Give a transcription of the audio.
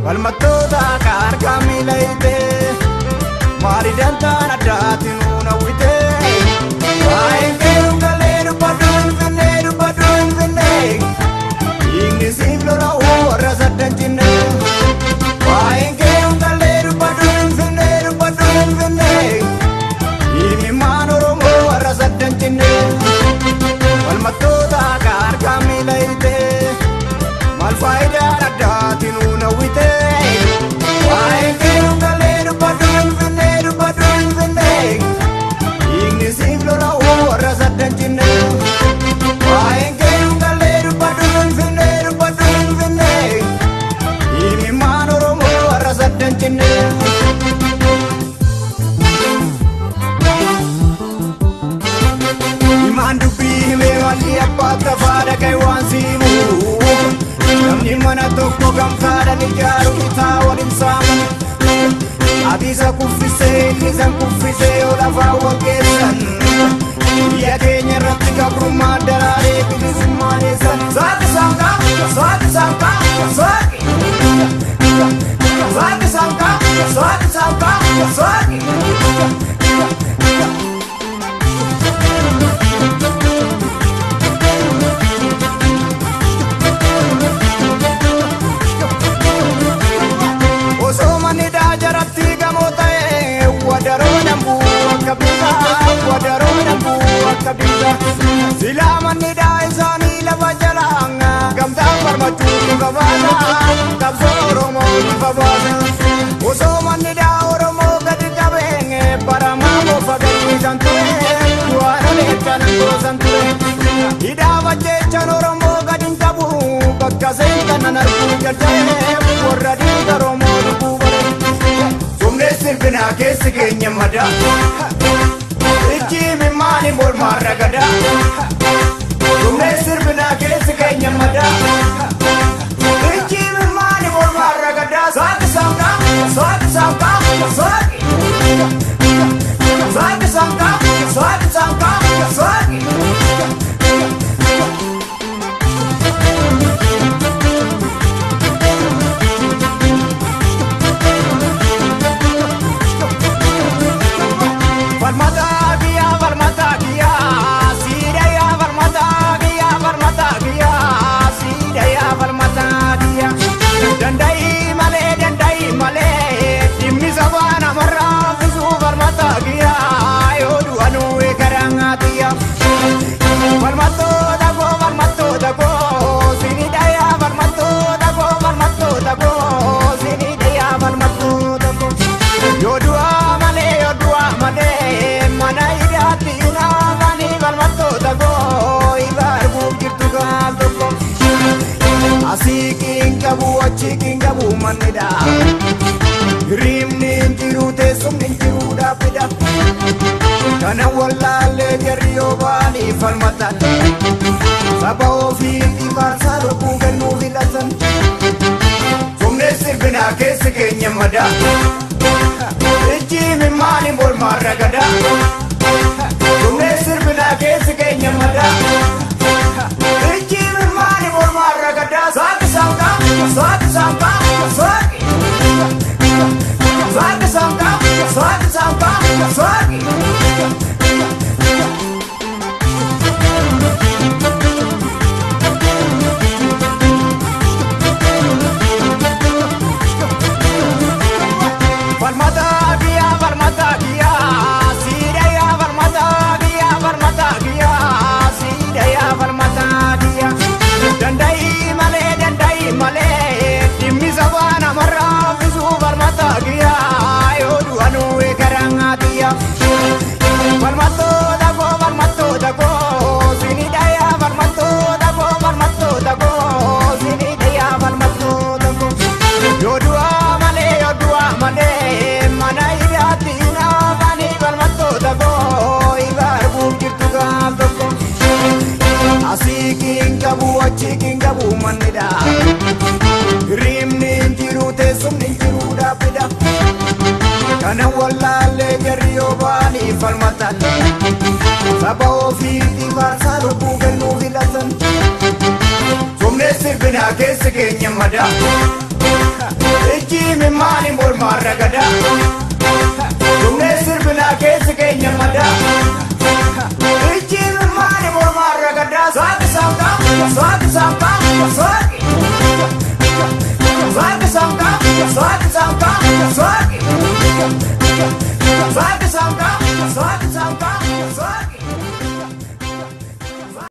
Falmattoota harka miila hiitee maali dantaan addaatiin nuun hawwitee waa'een keeruun galee dubbadhu Finfinnee dubbadhu Finfinnee dhiigni siif lola'uu warra saddan cinnee waa'een keeruun galee dubbadhu Finfinnee dubbadhu Finfinnee dhiigni Oromoo warra saddan cinnee falmattoota harka miila hiitee maal faayidaan addaatiin nuun hawwitee. Waa'een keeruun galee dubbadhu Finfinnee dubbadhu Finfinnee dhiigni siif lola'uu warra saddan cinnee waa'een keeruun galee dubbadhu Finfinnee dubbadhu Finfinnee dhiigni Oromoo warra saddan cinnee. Himaan dubbii himee malli abbaa tafaa dhaga'e waan siimu. Namni mana tokko gamtaadhaan ijaaru bitaa waliin saamu. Ati isa kuffisee inni isaan kuffisee yoo lafaa waggeessan. Biyya keenya irratti gabrummaa daraaree bilisummaa eessan. Saaqi saanqaa saaqi saanqaa saaqi. Saaqi saanqaa saaqi saanqaa saaqi. Osoo manni jaratti gamoo ta'e wadaroo dambuu akka bitaa wadaroo dambuu akka bitaa silaa manni isaanii lafa jalaa gamtaan falmachuu bifa baasa qabsoo Oromoo bifa baasa osoo manni Oromoo gadi qabee baramaa bofa gadi ture waan oleechan goosan ture hidhaa bajjeechan Oromoo gadi hin qabu bakka seentan arguu jalqabee warra dhiiga Oromoo lubbuu bare. Sumnee sirbinaa keessi keenya madaa ijji maali mormaa ragadaa. Sumnee sirbinaa keessi keenya madaa ijji maali mormaa ragadaa. Saaqi saanqaa saaqi saanqaa saaqi saaqi saanqaa saaqi saanqaa saaqi. Falmataa kiyyaa falmataa kiyyaa siidayyaa falmataa kiyyaa falmataa kiyyaa siidayyaa falmataa kiyyaa danda'i malee danda'i malee dhimmi sabaa namarraa fisuu falmataa kiyyaa yoo du'anuu eegaraa kiyyaa falmattoota koo falmattoota koo siidayyaa falmattoota koo falmattoota koo siidayyaa falmattoota koo yoo du'aa malee yoo du'aa malee mana hidhaatti naafanii falmattoota koo ifa arguuf jirtu gaaf tokko asii qiin qabu achi qiin qabu mannidha hirribni hin jiru teessumni hin jiru dhaabbidha kana wallaallee jarri yoo ba'anii falmatan saba ofiitti faarsaa lubbuu kennuu filatan sumnee sirbinaa keessi keenya madaa ijji maali mormaa ragadaa sumnee sirbinaa keessi keenya madaa ijji maali mormaa ragadaa. Saaqi saanqaa saaqi saanqaa saaqi saaqi saanqaa saaqi saanqaa saaqi. Falmataa kiyyaa falmataa kiyyaa siidayyaa falmataa kiyyaa falmataa kiyyaa siidayyaa falmataa kiyyaa danda'i malee danda'i malee dhimmi sabaa namarraa fisuu falmataa kiyyaa yoo du'anuu eegaraa kiyyaa. Achi kingabu mannidha. Hirribni hin jiru, teessumni hin jiru, dhaabbidha. Kana wallaallee jarri yoo ba'anii falmatan. Saba ofiitii faarsaa lubbuu kennuu filatan. Somnee sirbinaa keessi keenya madaa. Ijji mimmaani mormaan ragadaa. Somnee sirbinaa keessi keenya madaa. Ijji mimmaani mormaan ragadaa. Saaqi saaqaa, saaqi saaqaa, saaqi. Saaqi saaqaa, saaqi saaqaa, saaqi. Saaqi saaqaa.